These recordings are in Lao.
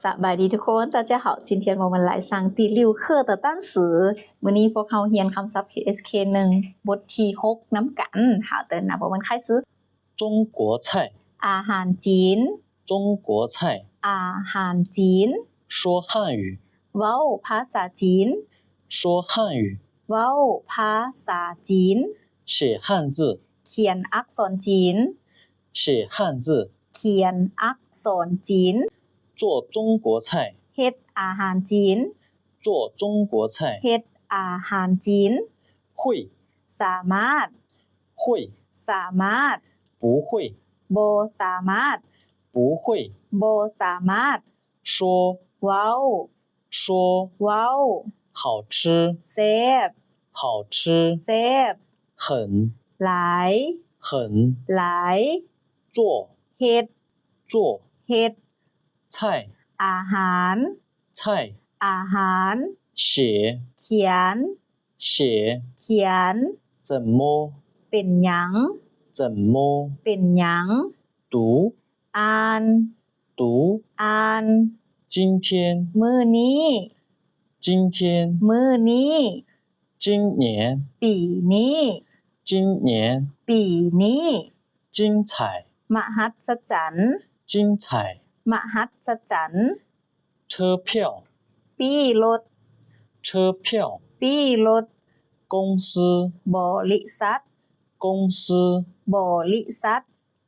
ສະບາຍດີທຸກຄົນ 大家好 今天我们来上第六课的单词 ມື້ນີ້ພວກເຮົາຮຽນຄຳສັບ ເອສເຄ ໜຶ່ງ ບົດທີຫົກນຳກັນ 好的 那我们开始 中国菜 ອາຫານຈີນ 中国菜 ອາຫານຈີນ 说汉语 ເວົ້າພາສາຈີນ 说汉语 ເວົ້າພາສາຈີນ 写汉字 ຂຽນອັກສອນຈີນ 写汉字 ຂຽນອັກສອນຈີນ 做中国菜 ເຮັດອາຫານຈີນ 做中国菜 ເຮັດອາຫານຈີນ 会 ສາມາດ 会 ສາມາດ 不会 ບໍ່ສາມາດ 不会 ບໍ່ສາມາດ 说 ເວົ້າ 说 ເວົ້າ 好吃 ແຊບ 好吃 ແຊບ 很 ຫຼາຍ 很 ຫຼາຍ 做 ເຮັດ 做 ເຮັດ 菜 ອາຫານ 菜 ອາຫານ 写 ຂຽນ 写 ຂຽນ 怎么 ເປັນຫຍັງ 怎么 ເປັນຫຍັງ 读 ອ່ານ 读 ອ່ານ 今天 ມື້ນີ້ 今天 ມື້ນີ້ 今年 ປີນີ້ 今年 ປີນີ້ 精彩 ມະຫັດສະຈັນ 精彩 ມະຫັດສະຈັນ 车票 ປີ້ລົດ 车票 ປີ້ລົດ 公司 ບໍລິສັດ 公司 ບໍລິສັດ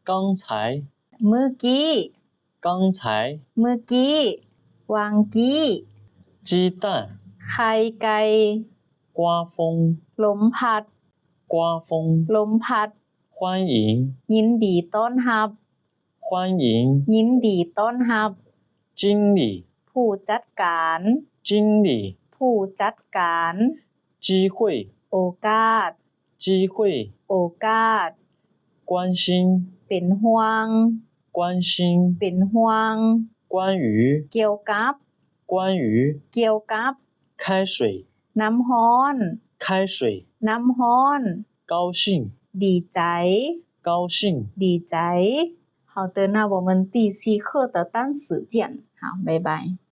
刚才 ມື້ກີ້ 刚才 ມື້ກີ້ ວ່າງກີ້ 鸡蛋 ໄຂ່ໄກ່ 刮风 ລົມພັດ 刮风 ລົມພັດ 欢迎 ຍິນດີຕ້ອນຮັບ 欢迎 ຍິນດີຕ້ອນຮັບ 经理 ຜູ້ຈັດການ 经理 ຜູ້ຈັດການ 机会 ໂອກາດ 机会 ໂອກາດ 关心 ເປັນຫ່ວງ 关心 ເປັນຫ່ວງ 关于 ກ່ຽວກັບ 关于 ກ່ຽວກັບ 开水 ນ້ຳຮ້ອນ 开水 ນ້ຳຮ້ອນ 高兴 ດີໃຈ 高兴 ດີໃຈ 好的，那我们第七课的单词见。好，拜拜。